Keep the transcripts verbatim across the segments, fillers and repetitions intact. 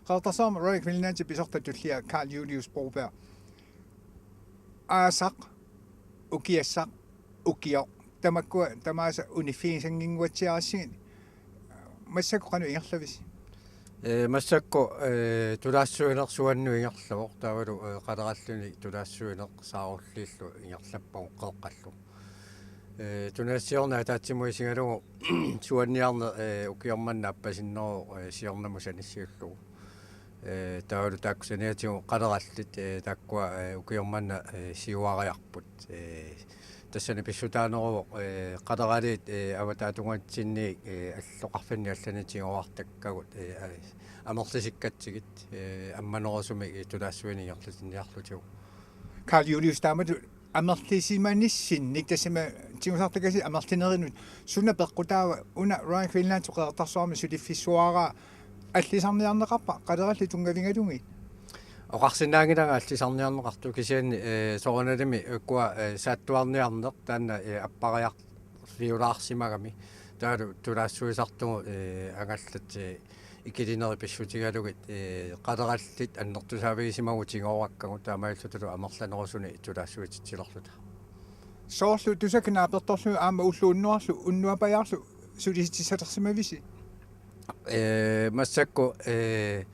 Qeqertarsuarmi Royal Greenlandip pisortaq tullia Karl Julius Broberg. Aasaq, ukiassaq, ukioq. Tamakkua tamaasa uniffigisannginnguatsiarassigit. Massakkut qanoq ingerlavisi? Ee, massakkut, ee, tulaassuineq suannut ingerlavoq, taavalu, ee, qalerallinik tulaassuineq saarulliillu ingerlappagu Qeqqallu. Ee, tunisassiorneq ataatsimut isigalugu suanniarneq, ee, ukioq manna appasinneruvoq, ee, siornamut sanissiullugu. Ee, taavalu taakku saniatigut qalerallit, ee, taakkua, ee, ukioq manna, ee, siuariarput. Ee, tassani pissutaaneruvoq, ee, qaleraliit, ee, avataatungaatsinni, ee, alloqarfinni allani tigoorartakkagut, ee, a-, amerlisikkatsigit, ee, ammanerusumik, ee, tulaassuineq ingerlatinniarlutigu. Karl Julius, taamatut amerlisimanissinnik, tassami tigusartakasik amerlinerinut, suna peqqutaava una Royal Greenlandip Qeqertarsuarmi suliffissuaraa? Allisarniarneqarpa qalerallit tunngavigalugit? Oqarsinnaanngilanga allisarniarneqartoq, kisianni, ee, soorunalimi ukua, ee, saattuarniarneq taanna, ee, appariarfiulaarsimagami. Taavalu tulaassuisartugut, ee, angallat, ee, ikilinerit pissutigalugit, ee, qalerallit annertusaavigisimagutigoorakkagut, taamaalillutalu amerlanerusunik tulaassuititsilerluta. Soorlu tusakka naapertorlugit aamma ulloq unnuarlu unnuapajaarlu sulisitsissalersimavisi? Ee, massakkut, ee,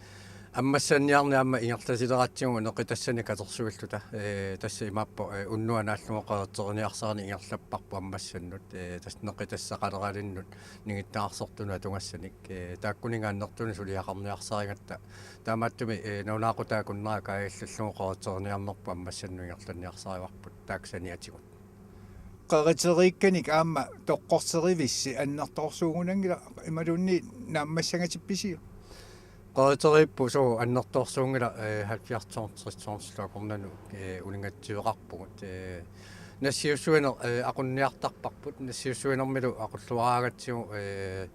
ammassanniarneq aamma ingerlatileratsigu neqitassanik katersuilluta. Ee, tassa imaappoq, ee, unnuaq naallugu qeritseriniarsaranik ingerlapparput ammassannut. Ee, tassa neqitassat qaleralinnut ningittaarsortunut atugassanik. Ee, taakkuninnga annertunik suliaqarniarsarigatta. Taamaattumik, ee, nalunaaqutaq akunnera kaajallallugu qeritseriniarnerput ammassannut ingerlanniarsarivarput taakku saniatigut. Qeriteriikkanik aamma toqqorserivissi annertoorsuugunanngilaq imaluunniit naammassanngatippisiuk? Qeriteriipput, suu, annertoorsuunngilaq, ee, halvfjerds tons, tres tonsillu akornanni, ee, uninngatsiveqarpugut. Ee, nassiussuineq, ee, aqunniartarparput, nassiussuinermilu aqulluaraagatsigu, ee,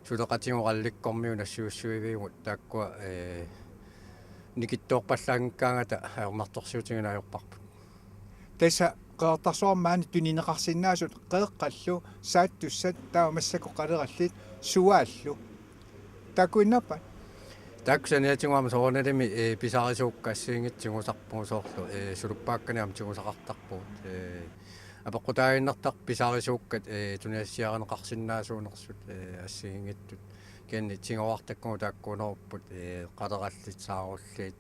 suleqatigut rallikkormiut nassiussuiviugut, taakkua, ee, nikittoorpallaanngikkaangata ajornartorsiutigineq ajorparput. Tassa Qeqertarsuarmi maani tunineqarsinnaasut Qeqqallu, Saattussat, taava massakkut qalerallit, Suaallu. Taakkuinnaappat? Taakku saniatigut aamma soorunalimi, ee, pisarisuukkat assigiinngitsut tigusarpagut, soorlu, ee, suluppaakkanik aamma tigusaqartarpugut. Ee, apeqqutaaginnartarpoq pisarisuukkat, ee, tunisassiarineqarsinnaasuunersut, ee, assigiinngitsut. Kisianni tigoorartakkagut taakkuunerupput, ee, qalerallit, saarulliit,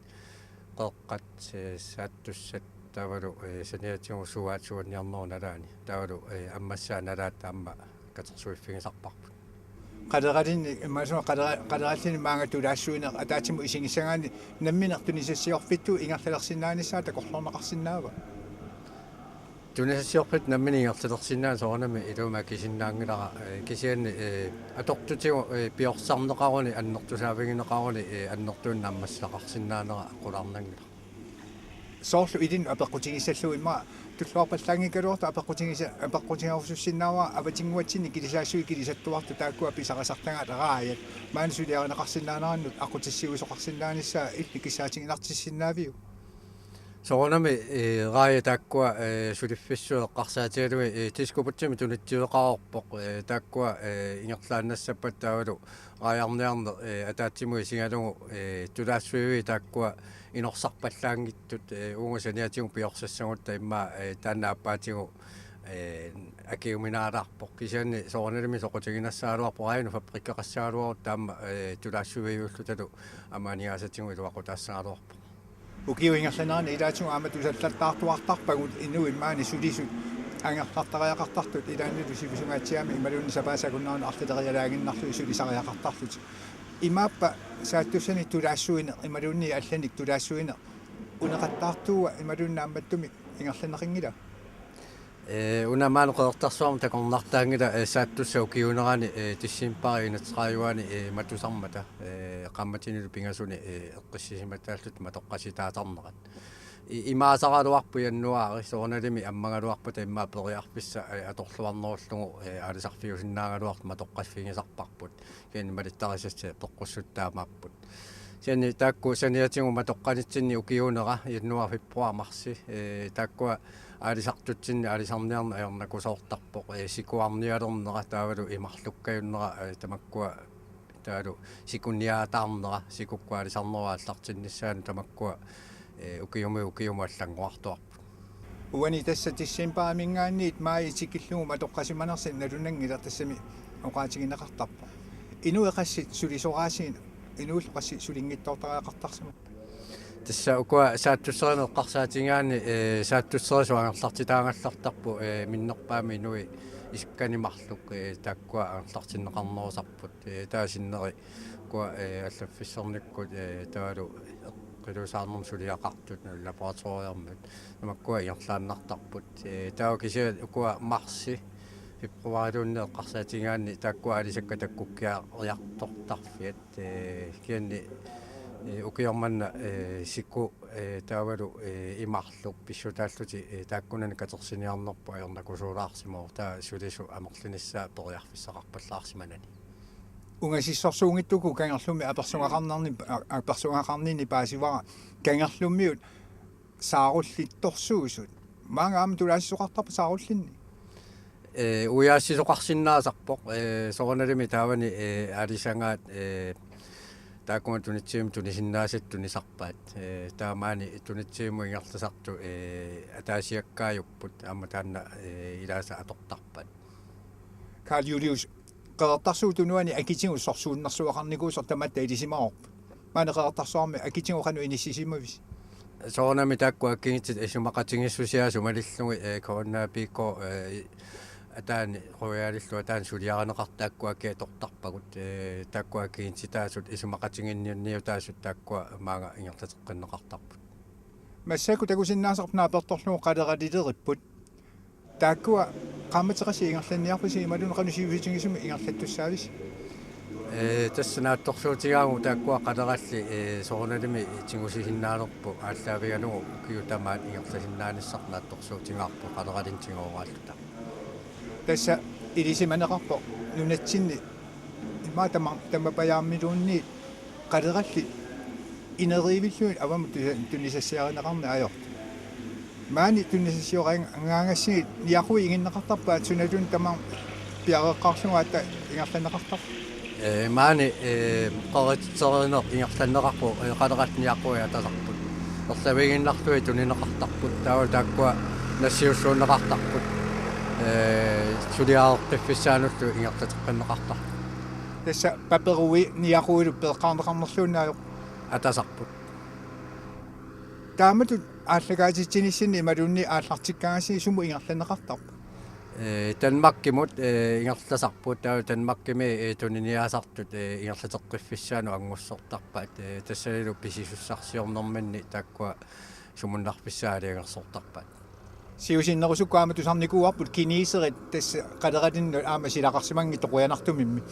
Qeqqat, ee, Saattussat, taavalu, ee, saniatigut Suaat suanniarnerup nalaani. Taavalu, ee, ammassaat nalaat aamma katersuiffigisarparput. Qalerallinni, imaassunga qalera-, qalerallinni maanga tulaassuineq ataatsimut isigissagaanni nammineq tunisassiorfittut ingerlalersinnaanissaa takorloorneqarsinnaava? Tunisassiorfittut nammineq ingerlalersinnaaneq soorunami iluamik akisinnaanngilara, ee, kisianni, ee, atortutigut, ee, piorsarneqaruni, annertusaavigineqaruni, ee, annertuumik naammassisaqarsinnaanera aqqulaarnanngilaq. Soorlu ilinnut apeqqutigissallugu immaqa tulluarpallaanngikkaluartoq apeqqutigisa-, apeqqutigerusussinnaavara avatinnguatsinni kilisaassui kilisattuartut taakkua pisarisartagaat raajat maani suliarineqarsinnaanerannut aqqutissiuisoqarsinnaanissaa illit kissaatiginartissinnaaviuk? Soorunami, ee, raajat taakkua, ee, suliffissuit eqqarsaatigalugit, ee, Diskobugtimi tunitsiveqareerpoq, ee, taakkua, ee, ingerlaannassappat taavalu raajarniarneq, ee, ataatsimut isigalugu, ee, tulaassuivii taakkua inorsarpallaanngitsut, ee, uagut saniatigut piorsassagut taava immaqa, ee, taanna aappaatigut, ee, akiuminaalaarpoq. Kisianni soorunalimi soqutiginassaagaluarpoq, raajanut fabrikkeqassagaluarutta aamma, ee, tulaassuiviullutalu aamma aningaasatigut iluaqutaassagaluarpoq. Ukiup ingerlanerani ilaatigut aamma tusallattaartuartarpagut inuit maani sulisut angerlartariaqartartut, ilaannilu sivisungaatsiami imaluunniit sapaatip akunneranut arlalerialaaginnarlugit sulisariaqartarlutik. Imaappa Saattussanik tulaassuineq imaluunniit allanik tulaassuineq uneqattaartuua imaluunniit naammattumik ingerlanneqanngilaa? Ee, una maani Qeqertarsuarmi takornartaanngilaq, ee, Saattussat ukiuunerani, ee, decembarip enogtredive-ani, ee, matusarmata, ee, qaammatinilu pingasuni, ee, eqqissisimataalluta matoqqasitaatarnerat. I-, imaasaraluarpoq januaari, soorunalimi ammagaluarpata immaqa periarfissaq, ee, atorluarnerullugu, ee, aalisarfiusinnaagaluartut matoqqaffigisarparput. Kisianni malittarisassat peqqussuttaamaapput. Kisianni taakku saniatigut matoqqanitsinni ukiuunera, januar, februar, marsi, ee, taakkua aalisartutsinni aalisarniarneq ajornakusoortarpoq, ee, sikuarnialernera taavalu imarlukkajunnera, ee, tamakkua taavalu sikunniaataarnera, sikukkut aalisarnerup aallartinnissaanut tamakkua, ee, ukiumi ukiumut allanngorartuarput. Uani tassa decembarimiingaanniit maaji tikillugu matoqqasimanersi nalunanngilaq, tassami oqaatigineqartarpoq: Inuit qassit sulisoraasiit, inuillu qassit sulinngitsoortariaqartarsimapput? Tassa ukua saattusserineq eqqarsaatigigaanni, ee, saattusserisut angerlartitaagallartarput, ee, minnerpaamik inuit isikkanik marluk, ee, taakkua angerlartinneqarnerusarput. Ee, taava sinneri ukua, ee, allaffissornikkut, ee, taavalu eqqiluusaarnermut suliaqartut, laboratoriarmut, tamakkua ingerlaannartarput. Ee, taava kisianni ukua marsi, februariluunniit eqqarsaatigigaanni taakkua aalisakkat takkukkiariartortarfiat. Ee, kisianni, ee, ukioq manna, ee, siku, ee, taavalu, ee, imarluk pissutaallutik, ee, taakkunani katersiniarnerput ajornakusoorsimavoq, taava sulisut amerlinissaat periarfissaqarpallaarsimanani. Ungasissorsuunngitsukkut kangerlummi apersugaqarnarni-, a-, apersugaqarninni paasivara kangerlummiut saarullittorsuusut. Maanga aamma tulaasisoqartarpa saarullinni? Ee, ujaassisoqarsinnaasarpoq, ee, soorunalimi taavani, ee, aalisagaat, ee, taakkununnga tunitsivimmut tunisinnaasat tunisarpaat. Ee, taava maani tunitsivimmut ingerlasartut, ee, ataasiakkaajupput, aamma taanna, ee, ilaasa atortarpaat. Karl Julius, Qeqertarsuup Tunuani akitigut sorsuunnersuaqarnikuusoq tamatta ilisimavarput. Maani Qeqertarsuarmi akitigut qanoq inissisimavisi? Soorunami taakku assigiinngitsut isumaqatigiissusiaasut malillugit, ee, K N A P K, ee, ataani Royalillu ataani suliarineqartut taakku akii atortarpagut, ee, taakku assigiinngitsutaasut isumaqatiginninniutaasut taakkua maanga ingerlateqqinneqartarput. Massakkut takusinnaasarput naapertorlugu qaleralileripput. Taakkua qaammatit qassit ingerlanniarpisi imaluunniit qanoq sivisutigisumik ingerlattussaavisi? Ee, tassa naatsorsuutigaagut taakkua qalerallit, ee, soorunalimi tigusisinnaanerput aallaavigalugu ukiut tamaat ingerlasinnaanissarput naatsorsuutigaarput qaleralinnut tigooraalluta. Tassa ilisimaneqarpoq nunatsinni immaqa tama-, tamapajaarmiluunniit qalerallit ineriivillugit avammut tu-, tunisassiarineqarneq ajortut. Maani tunisassioragaangassigit niaqui iginneqartarpa, sunaluunniit tamaat piareeqqaarlugu aatsaat ingerlanneqartarpa? Ee, maani, ee, qeqertarsuuneq ingerlanneqarpoq, ee, qalerallit niaqui atasarput. Erlaviiginnarlugit tunineqartarput, taava taakkua nassiussuunneqartarput. Ee, suliareqqiffissaanullu ingerlateqqinneqartarput. Tassa paperui niaquilu peeqqaarneqarnerluunniit atasarput. Taamatut aallakaatitsinissinni imaluunniit aallartikkaangassigit sumut ingerlanneqartarpa? Ee, Danmarkimut, ee, ingerlasarput, taava Danmarkimi, ee, tuniniaasartut, ee, ingerlateqqiffissaannut anngussortarpaat, ee, tassanilu pisisussarsiornerminni taakkua sumunnarfissaat aalajangersortarpaat. Siusinnerusukkut aamma tusarnikuuarput kineserit tassa qaleralinnut aamma silaqarsimanngitsut qujanartumimmi.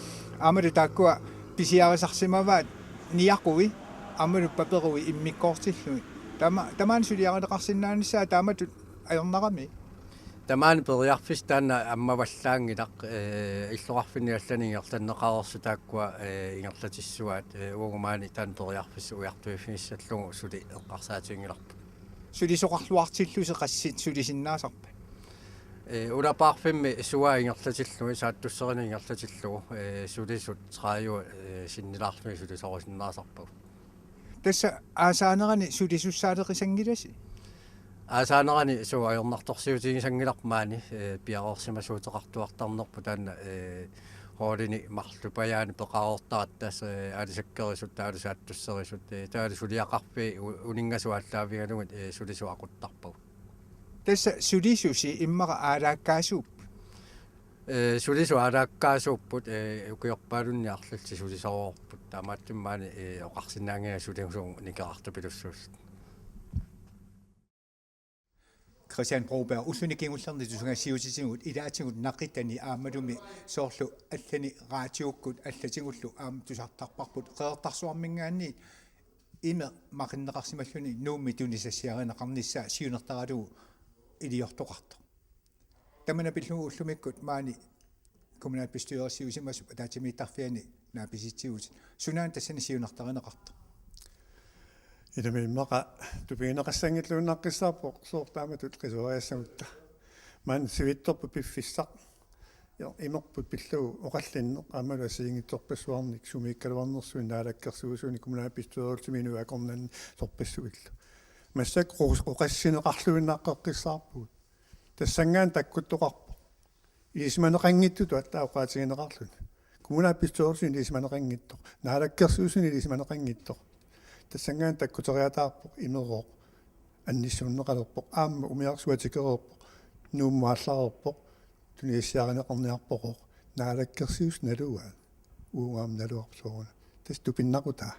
Aammalu taakkua pisiarisarsimavaat niaqui aammalu paperui immikkoortillugit. Tama-, tamaani suliarineqarsinnaanissaa taamatut ajornarami? Tamaani periarfissaq taanna ammavallaanngilaq, ee, illoqarfinni allani ingerlanneqareersut taakkua, ee, ingerlatissuaat, ee, uagut maani taanna periarfissaq ujartuiffigissallugu suli eqqarsaatiginngilarput. Sulisoqarluartillusi qassit sulisinnaasarpat? Ee, ulapaarfimmi suaat ingerlatillugit, saattusserineq ingerlatillugu, ee, sulisut tredive, ee, sinnilaarlugit sulisorusinnaasarpagut. Tassa aasaanerani sulisussaaleqisanngilasi? Aasaanerani suu ajornartorsiutigisanngilarput maani, ee, piareersimasuuteqartuartarnerput taanna, ee, holdini marlupajaanik peqareertaratta, ee, aalisakkerisut taavalu saattusserisut, ee, taavalu suliaqarfiit u-, uninngasut aallaavigalugit, ee, sulisut aquttarpagut. Tassa sulisusi immaqa aalaakkaasuupput? Ee, sulisut aalaakkaasuupput, ee, ukiorpaalunni arlallit sulisoorput. Taamaattumik maani, ee, oqarsinnaannginnakku sulisugut nikerartupilussuusut. Christian Broberg, ulluni kingullerni tusagassiuutitigut ilaatigut naqittani aammalumi soorlu allani raatiukkut allatigullu aamma tusartarparput Qeqertarsuarmiingaanniit imeq maqinneqarsimalluni Nuummi tunisassiarineqarnissaa siunertaralugu iliortoqartoq. Tamanna pillugu ullumikkut maani kommunalbestyrelsiusimasup ataatsimiittarfiani naapisitsivutit. Sunaana tassani siunertarineqartoq? Ilami immaqa tupigineqassanngilluinnaqqissaarpoq sooq taamatut qisuariassagutta. Maani sivitsorput piffissaq. Ja, imerput pillugu oqallinneq aammalu assigiinngitsorpassuarnik sumiikkaluarnersuinik naalakkersuisunik kommunalbestyrelsimi inuit akornanni sorpassuillu. Massakkut oqas-, oqassineqarluinnaqqeqqissaarpugut. Tassanngaanniit takkuttoqarpoq ilisimaneqanngitsutut aatsaat oqaatigineqarluni. Kommunalbestyrelsini ilisimaneqanngitsoq, naalakkersuisuni ilisimaneqanngitsoq. Tassanngaanniit takkuteriataarpoq, imerooq, annissuunneqalerpoq, aamma umiarsuaq tikereerpoq, Nuummut aallareerpoq, tunisiarineqarniarpoq, naalakkersuisut nalugaat, uagut aamma naluarput soorunami. Tassa tupinnaqutaa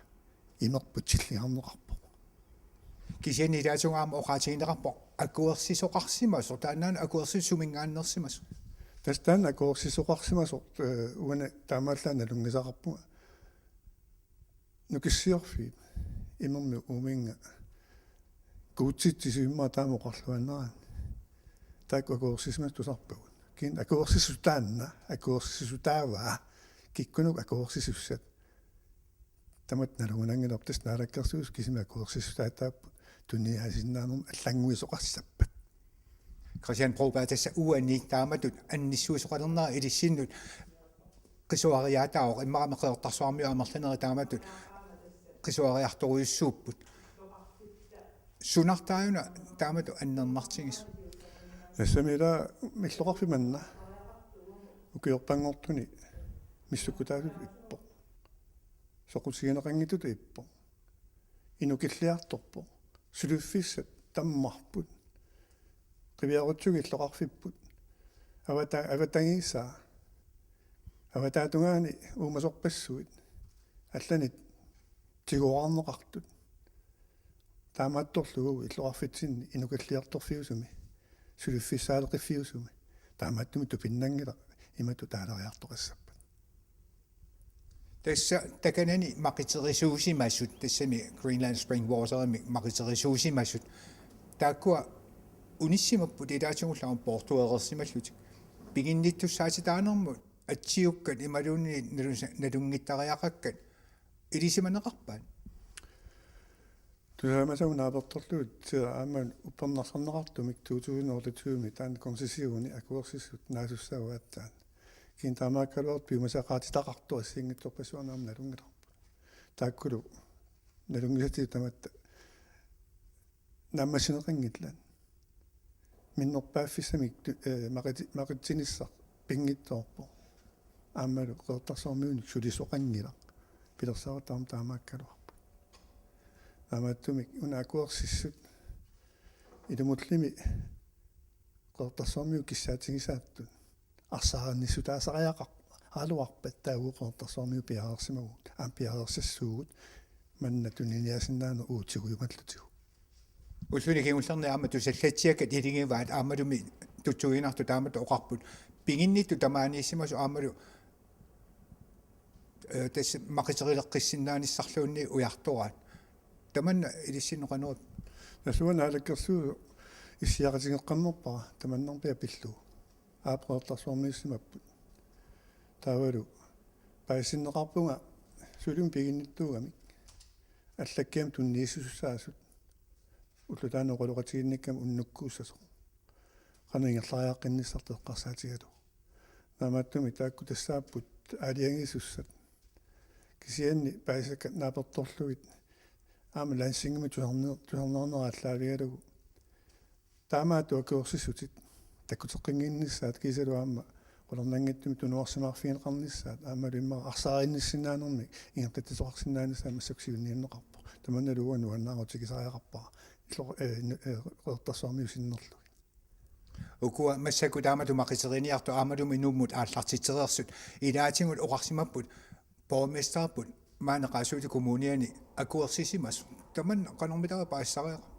imerput tillingaarneqarpoq. Kisianni ilaatigut aamma oqaatigineqarpoq akuersisoqarsimasoq, taannaana akuersisut suminngaanneersimasoq. Tassa taanna akuersisoqarsimasoq, eh, uani taamaallaat nalunngisaqarpunga. Nukissiorfiit imermik uuminnga kuutsitsisut immaqa taama oqarluaannaraanni. Taakku akuersisimasut tusarpagut. Kiinni akuersisut taanna, akuersisutaavaa, kikkunuku akuersisussat. Tamatta nalugunanngilarput, tassa naalakkersuisut kisimik akuersissutaataapput tuniniaasinnaanermut allannguisoqassappat. Christian Broberg, tassa uani taamatut annissuisoqalernera ilissinnut qisuariaataavoq, immaqa Qeqertarsuarmiut amerlanerit taamatut qisuariartorujussuupput. Sunartaajuna taamatut annernartigisoq? Tassami ila illoqarfik manna ukiorpanngortuni missukkutaasutut ippoq. Soqutigineqanngitsutut ippoq. Inukilliartorpoq. Suliffissat tammarput. Qiviarutsigu illoqarfipput. Avata-, avatangiisaa. Avataatungaani uumasorpassuit. Allanit tiguararneqartut. Taamaattorlugu illoqarfitsinni inukilliartorfiusumi, suliffissaaleqiffiusumi, taamaattumik tupinnanngilaq imatut taaleriartoqassappat. Tassa takanani maqiterisuusimasut, tassami Greenland Spring Waterimik maqiterisuusimasut, taakkua unissimapput ilaatigullu aamma poortuereersimallutik. Piginnittussaatitaanermut atsiukkat imaluunniit nalunsa-, nalunngittariaqakkat ilisimaneqarpaat? Tusaamasagut naapertorlugit, aamma uppernarsarneqartumik to tusind otteogtyve-mi taanna koncessioni akuersissut naasussaagut aatsaat. Kiinni taamaakkaluartoq piumasaqaatitaqartoq assigiinngitsorpassuarnik aamma nalunngilarput. Taakkulu nalunngisatigut tamatta naammassineqanngillat. Minnerpaaffissamik tu-, eh, maqiti-, maqitsinissaq pinngitsoorpoq. Aammalu Qeqertarsuarmiunik sulisoqanngilaq. Pilersaarutit aamma taamaakkaluarput. Taamaattumik una akuersissut ilumullimi Qeqertarsuarmiut kissaatigisaattut arsaarinnissutaasariaqar-, -aluarpat taava Qeqertarsuarmiut piareersimavugut, aamma piareersassuugut, manna tuniniaasinnaaneq uagut tigujumallutigu. Ulluni kingullerni aamma tusallatsiakkat iligivaat aammalumi tutsuiginartut taamatut oqarput. Piginnittut tamaaniissimasut aammalu, eh, tassa maqitereqqissinnaanissarluunniit ujartoraat. Tamanna ilissinnut qanoq? Tassa uanga naalakkersuisoq issiaqatigeqqammerpara tamannarpiaq pillugu. Aap, Qeqertarsuarmiussimapput. Taavalu paasisinneqarpunga sulimmik piginnittuugamik allakkiamik tunniussisussaasut. Ulloq taanna oqaloqatigiinnikkami unnukkuussasoq. Qanoq ingerlariaqqinnissartoq eqqarsaatigalugu. Taamaattumik taakku tassaapput aalajangiisussat. Kisianni paasisakkat naapertorlugit aamma Lansingimi tusarne-, tusarnaarnera aallaavigalugu. Taamaattoq akuersissutit takkuteqqinnginnissaat kiisalu aamma qularnanngitsumik tunuarsimaarfigineqarnissaat aammalu immaqa arsaarinnissisinnaanermik ingerlatsisoqarsinnaanissaat massakkut siunniunneqarpoq. Tamannalu uanga nuannaarutigisariaqarpara. Illo-, eh, nu-, eh, Qeqertarsuarmiut sinnerlugit. Ukua massakkut taamatut maqiteriniartut aammalumi Nuummut aallartitsereersut ilaatigut oqarsimapput borgmesteriput maani Qaasuitsup Kommuniani akuersisimasoq. Tamanna qanormitaava paasisariaqarpa?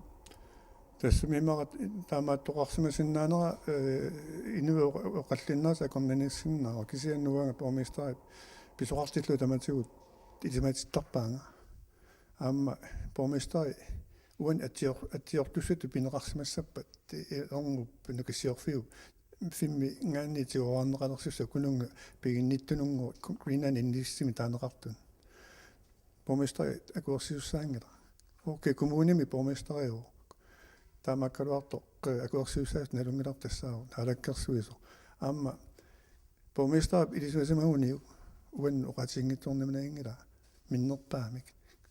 Tassami immaqa taamaattoqarsimasinnaanera, eh, inuit oqa-, oqallinnerit akornanniissinnaavoq, kisianni uanga borgmesterip pisoqartillugu tamatigut ilisimatittarpaanga. Aamma borgmesteri uani atsior-, atsiortussatut pineqarsimassappat, eh, ernup nukissiorfiup fimminngaanniit tiguararneqalersussaq ukununga piginnittununngooq Greenland Initiativemi taaneqartuni. Borgmesteri akuersisussaanngilaq. Okay, kommunimi borgmesteriuvoq. Taamaakkaluartoq, eh, akuersisussaasut nalunngilarput tassaavoq naalakkersuisoq. Aamma Borgmesterip ilisimasimaguniuk uannut oqaatiginngitsoorniminanngilaa minnerpaamik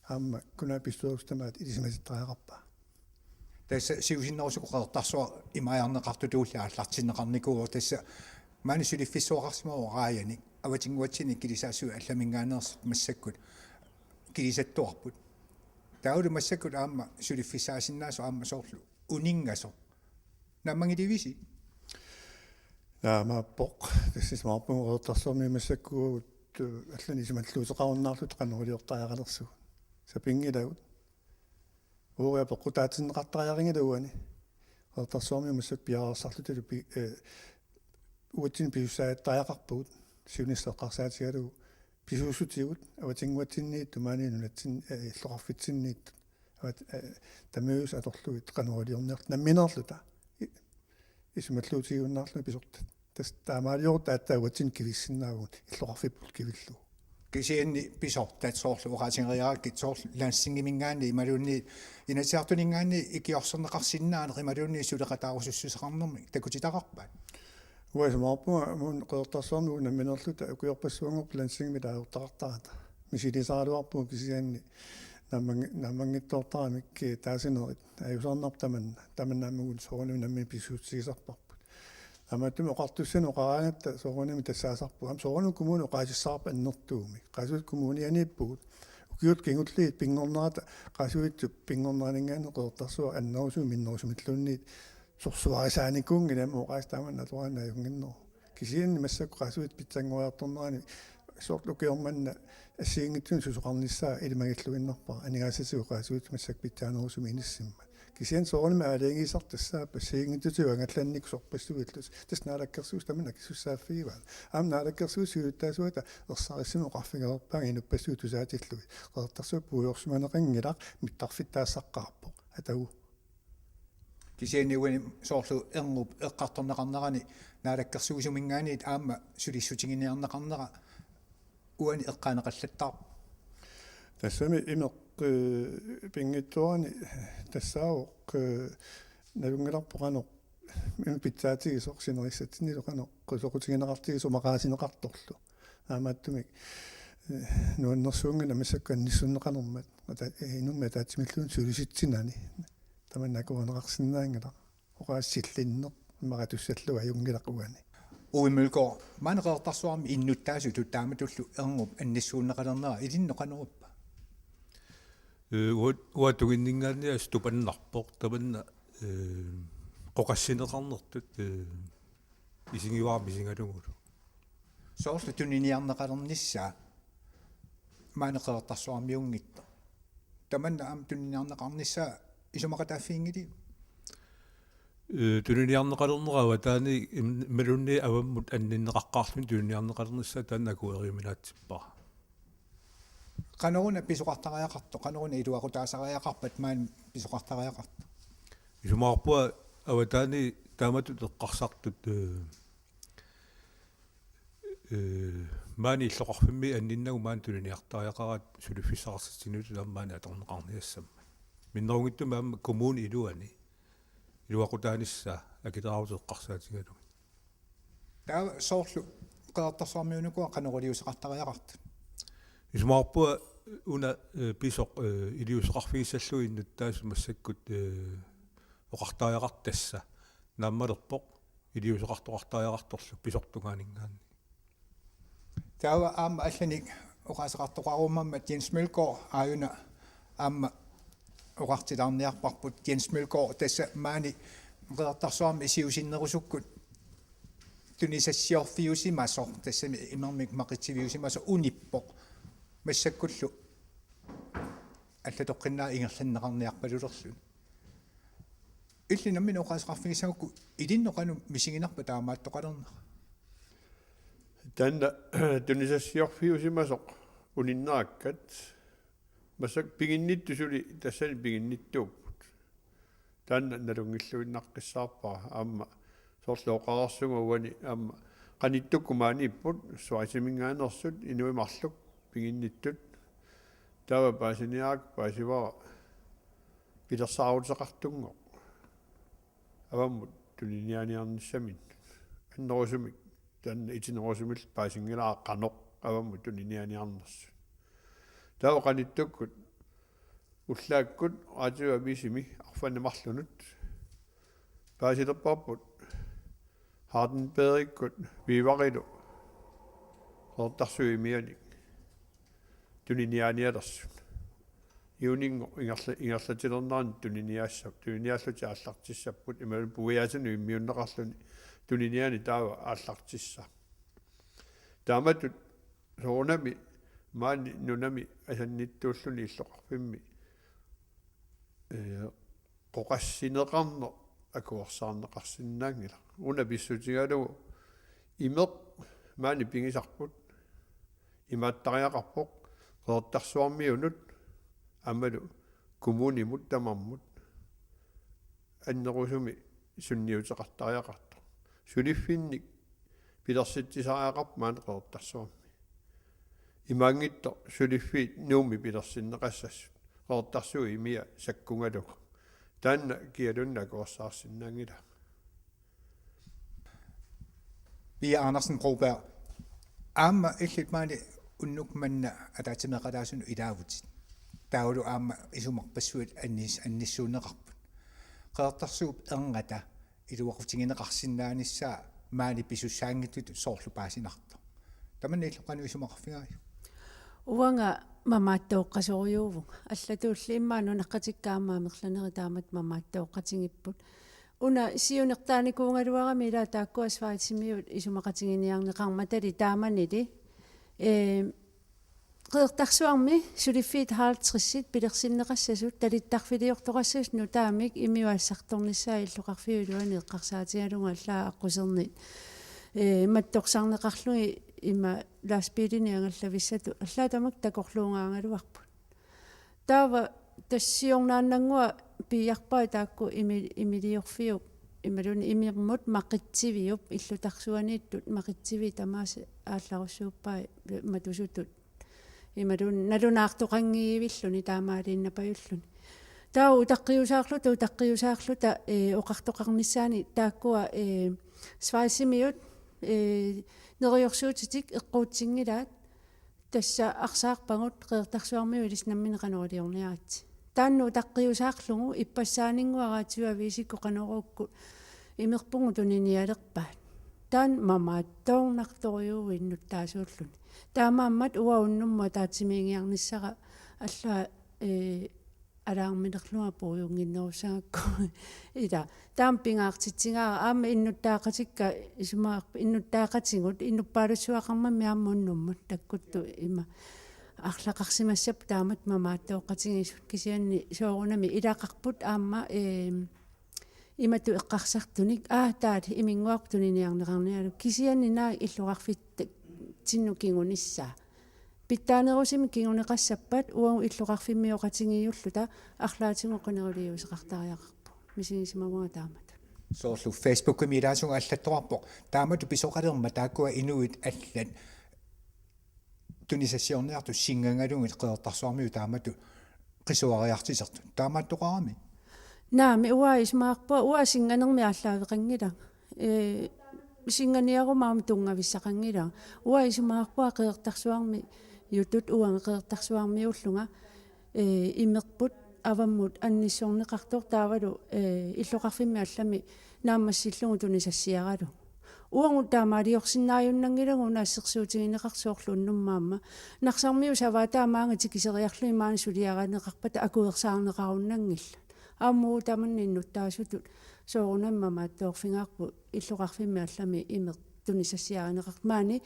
aamma kommunalbestyrelsip tamaat ilisimasitariaqarpaa. Tassa siusinnerusukkut Qeqertarsuaq imaajarneqartutulli aallartinneqarnikuuvoq, tassa maani suliffissuaqarsimavoq raajanik, avatinguatsinni kilisaassui allaminngaanneersut massakkut kilisattuarput. Taavalu massakkut aamma suliffissaasinnaasoq aamma soorlu uninngasoq. Naammanngilivisi? Naamaappoq. Tassa isumaqarpunga Qeqertarsuarmiut massakkut, eh, allanik isumalluuteqarunnaarluta qanoq iliortariaqalersugut. Sapinngilagut. Uagut peqqutaatinneqartariaqanngilaq uani. Qeqertarsuarmiut massakkut piareersarlutalu pi-, eh, uatsinnut pisussaattariaqarpugut, siunissaq eqqarsaatigalugu pisuussutigut avatinguatsinniittut maani nunatsin-, eh, illoqarfitsinniittut. Avat-, eh, tamarmik atorlugit qanoq iliorniarluta nammineerluta. I-, isumalluutigiunnaarlugit pisortat. Tassa taamaaliorutta aatsaat uatsinnut kivissinnaavugut illoqarfipput kivillugu. Kisianni pisortat soorlu oqaatigeriarakkit soorlu Landstingiminngaanniit imaluunniit Inatsisartuninngaanniit ikiorserneqarsinnaaneq imaluunniit suleqataarusussuseqarnermik takutitaqarpaat? Uanga isumaqarpunga uagut Qeqertarsuarmiut nammineerluta ukiorpassuanngorput Landstingimik taagortaqartarata. Misilisaraluarpugut kisianni naammanng-, naammanngitsoortaramik, eh, taasinerit ajuusaarnarpoq tamanna, tamanna aamma uagut soorunami nammineq pisuussutigisarparput. Taamaattumik oqartussanut oqaraangatta soorunami tassaasarpugut. Aamma soorunami kommuni oqaasissaqarpoq annertuumik. Qaasuitsup kommunianiippugut. Ukiut kingulliit pinngornerata Qaasuitsup pinngorneraninngaanniit Qeqertarsuaq annerusumik minnerusumilluunniit sorsuarisaanikuunngilaq, aamma oqaasii tamanna atoraanni ajunnginneruvoq. Kisianni massakkut Qaasuitsup pitsanngoriartornerani soorlu ukioq manna assigiinngitsunik susoqarnissaa ilimagilluinnarpara, aningaasatigut Qaasuitsup massakkut pitsaanerusumik inissimmat. Kisianni soorunami aalajangiisartut tassaappat assigiinngitsutigut angallannikkut sorpassuillutik. Tassa Naalakkersuisut tamanna akisussaaffigivaat. Aamma Naalakkersuisut siulittaasuata ersarissummik oqarfigereerpaannga inuppassuit tusaatillugit. Qeqertarsuaq puigorsimaneqanngilaq, mittarfittaassaqqaarpoq. Atagu. Kisianni uani soorlu Erngup eqqartorneqarnerani Naalakkersuisuminngaanniit aamma sulissutiginiarneqarnera uani eqqaaneqallattaarpoq. Tassami imeq, eh, pinngitsoorani tassaavoq, eh, nalunngilarput qanoq imeq pitsaatigisoq sinerissatsinnilu qanoq soqutigineqartigisoq maqaasineqartorlu. Taamaattumik, eh, nuannersuunngilaq massakkut annissunneqalermat ata-, eh, inummik ataatsimilluunniit sulisitsinani. Tamanna akuerineqarsinnaanngilaq. Oqaasii sillinneq imaqatussallugu ajunngilaq uani. Uimulko, maani Qeqertarsuarmi innuttaasutut taamatullu Erngup annissuunneqalernera ilinnut qanoq ippa? Eh, uat-, uatunginninngaanniit assut tupannarpoq tamanna, eh, qoqassineqarnertut, eh, isigivara misigalugulu. Soorlu tuniniarneqalernissaa maani Qeqertarsuarmiunngitsoq. Tamanna aamma tuniniarneqarnissaa isumaqataaffiginngiliuk? Eh, tuniniarneqalernera avataani im-, imaluunniit avammut anninneqaqqaarluni tuniniarneqalernissaa taanna akueriuminaatsippara. Qanoruna pisoqartariaqartoq, qanoruna iluaqutaasariaqarpat maani pisoqartariaqartoq? Isumaqarpunga avataani taamatut eqqarsartut, eh, eh, maani illoqarfimmi anninnagu maani tuniniartariaqaraat suliffissaqartitsinermut aamma maani atorneqarniassammat. Minnerunngitsumik aamma kommunip iluani iluaqutaanissaa akileraarutut eqqarsaatigalugit. Taava soorlu Qeqertarsuarmiunikuuara qanoq iliuuseqartariaqartut? Isumaqarpunga una, eh, pisoq, eh, iliuuseqarfigissallugu innuttaasut massakkut, eh, oqartariaqartut tassa naammalerpoq iliuuseqartoqartariaqartorlu pisortut tungaaninngaanniit. Taava aamma allanik oqaaseqartoqarumammat Jens Mølgaard aajuna aamma oqartilaarniarparput. Jens Mølgaard, tassa maani Qeqertarsuarmi siusinnerusukkut tunisassiorfiusimasoq, tassami imermik maqitsiviusimasoq unippoq. Massakkullu allatoqqinnaaq ingerlanneqarniarpalulerluni. Illit nammineq oqaaseqarfigissagukku ilinnut qanoq misiginarpa taamaattoqalernera? Taanna tunisassiorfiusimasoq uninnerakkat massakkut piginnittut suli tassani piginnittuupput. Taanna nalunngilluinnaqqissaarpara aamma soorlu oqareersunga uani aamma qanittukkut maaniipput Schweiziminngaanneersut inuit marluk piginnittut. Taava paasiniarakku paasivara pilersaaruteqartunngooq avammut tuniniaaniarnissaminut annerusumik Taanna itinerusumillu paasinngilara qanoq avammut tuniniaaniarnersut. Taava qanittukkut ullaakkut radioavisimi arfanni marlunut paasilerparput Hardenbergikkut Viivarilu Qeqertarsuup imianik tuniniaanialersut. Juuninngooq ingerla-, ingerlatilernerani tuniniaassa-, tuniniaallutik aallartissapput, imaluunniit puiaatinut immiunneqarluni tuniniaaneq taava aallartissaaq. Taamatut soorunami maani nunami asannittuulluni illoqarfimmi, ee, qooqassineqarneq akuersaarneqarsinnaanngilaq. Una pissutigalugu imeq maani pigisarput imaattariaqarpoq Qeqertarsuarmiunut aammalu kommunimut tamarmut annerusumik sunniuteqartariaqartoq. Suliffinnik pilersitsisariaqarpoq maani Qeqertarsuarmi. Imaanngitsoq suliffiit Nuummi pilersinneqassassut Qeqertarsuup imia sakkugalugu. Taanna kialuunniit akuersaarsinnaanngilaa. Pia Andersen Broberg, aamma illit maani unnuk manna ataatsimeeqataasunut ilaavutit. Taavalu aamma isumarpassuit annis-, annissuunneqarput. Qeqertarsuup erngata iluaqutigineqarsinnaanissaa maani pisussaanngitsutut soorlu paasinartoq. Tamanna illit qanoq isumaqarfigaajuk? Uanga mamaattooqqasorujuuvunga. Allatulli immaqa nunaqqatikka aamma amerlanerit taamatut mamaattooqqatigipput. Una siunertaanikuugaluarami ila taakkua Schweizimiut isumaqatiginiarneqarmatali taamanili. Ee, Qeqertarsuarmi suliffiit halvtredsit pilersinneqassasut talittarfiliortoqassasut nutaamik imiuassartornissaa illoqarfiup iluani eqqarsaatigalugu allaat aqqusernit. Ee, mattorsarneqarlugit ima lastbiilinik angallavissatut allaat tamakku takorluugaagaluarput. Taava tassa siornaannanngua piiarpai taakku imi-, imiliorfiup, imaluunniit imermut maqitsiviup, illutarsuaniittut maqitsiviit tamaasa aallarussuuppai matusutut. Imaluunniit nalunaartoqanngivilluni taamaaliinnapajulluni. Taava utaqqiusaarluta, utaqqiusaarluta, ee, oqartoqarnissaani taakkua, ee, Schweizimiut, ee, neriorsuutitik eqquutsinngilaat, tassa arsaarpagut Qeqertarsuarmiut ilissi nammineq qanoq iliorniaritsi. Taanna utaqqiusaarlugu ippassaaninnguaq radioavisikkut Qanoruukkut imerpugut tuninialerpaat. Taanna mamaattoornartorujuuvoq innuttaasuulluni. Taamaammat uanga unnummut ataatsimiigiarnissara allaat, ee, alaarminerlunga puigunnginnerussagakku. Ila, taama pingaartitsigaara aamma innuttaaqatikka isumaqarp-, innuttaaqatigut innuppaalussuaqarmammi aamma unnummut takkuttut ima arlaqarsimassapput taamatut mamaattooqqatigisut kisianni soorunami ilaqarput aamma, ee, imatut eqqarsartunik, aa, taali iminnguarput tuniniarneqarnialu. Kisianni naak illoqarfitsinnut kingunissaa. Pitsaanerusumik kinguneqassappat uagut illoqarfimmioqatigiiulluta arlaatigut qanoq iliuuseqartariaqarpugut. Misigisimavunga taamatut. Soorlu Facebookimi ilaasunga allattoqarpoq. Taamatut pisoqalermat taakkua inuit allat tunisassiorniartut singagalugit Qeqertarsuarmiut taamatut qisuariartisertut. Taamaattoqarami? Naamik, uanga isumaqarpunga, uanga singanermik aallaaveqanngilanga. Ee, singaniaruma aamma tunngavissaqanngilanga. Uanga isumaqarpunga Qeqertarsuarmiutut, uanga Qeqertarsuarmiuullunga, ee, imerput avammut annissorneqartoq taavalu, ee, illoqarfimmi allami naammassillugu tunisassiaralugu. Uagut taamaaliorsinnaajunnanngilagut una assersuutigineqartoq soorlu unnummut aamma. Narsarmiut savaatit maanga tikiseriarlugit maani suliarineqarpata akuersaarneqarunnanngillat. Aamma uagut tamanna innuttaasutut soorunami mamaattoorfigaarput illoqarfimmi allami imeq tunisassiarineqartoq. Maani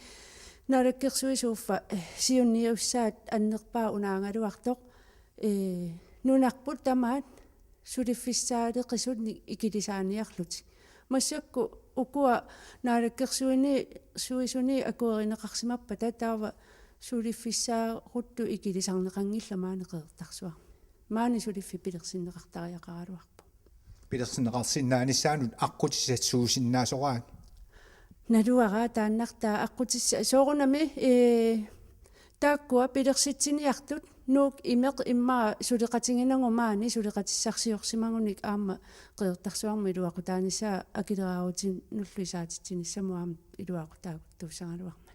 Naalakkersuisut uffa, eh, siunniussaat annerpaaq unaagaluartoq, ee, nunarput tamaat suliffissaaleqisunnik ikilisaaniarlutik. Massakkut ukua naalakkersuini-, suisuni akuerineqarsimappata taava suliffissaaruttut ikilisarneqanngillat maani Qeqertarsuarmi. Maani suliffik pilersinneqartariaqaraluarpoq. Pilersinneqarsinnaanissaanut aqqutissat suusinnaasoraat? Naluara taannartaa aqqutissa-, soorunami, ee, Taakkua pilersitsiniartut Nuuk imeq immaqa suleqatiginagu maani suleqatissarsiorsimagunik aamma Qeqertarsuarmut iluaqutaanissaa akileraarutinnullu isaatitsinissamut aamma iluaqutaakuttuussagaluarmat.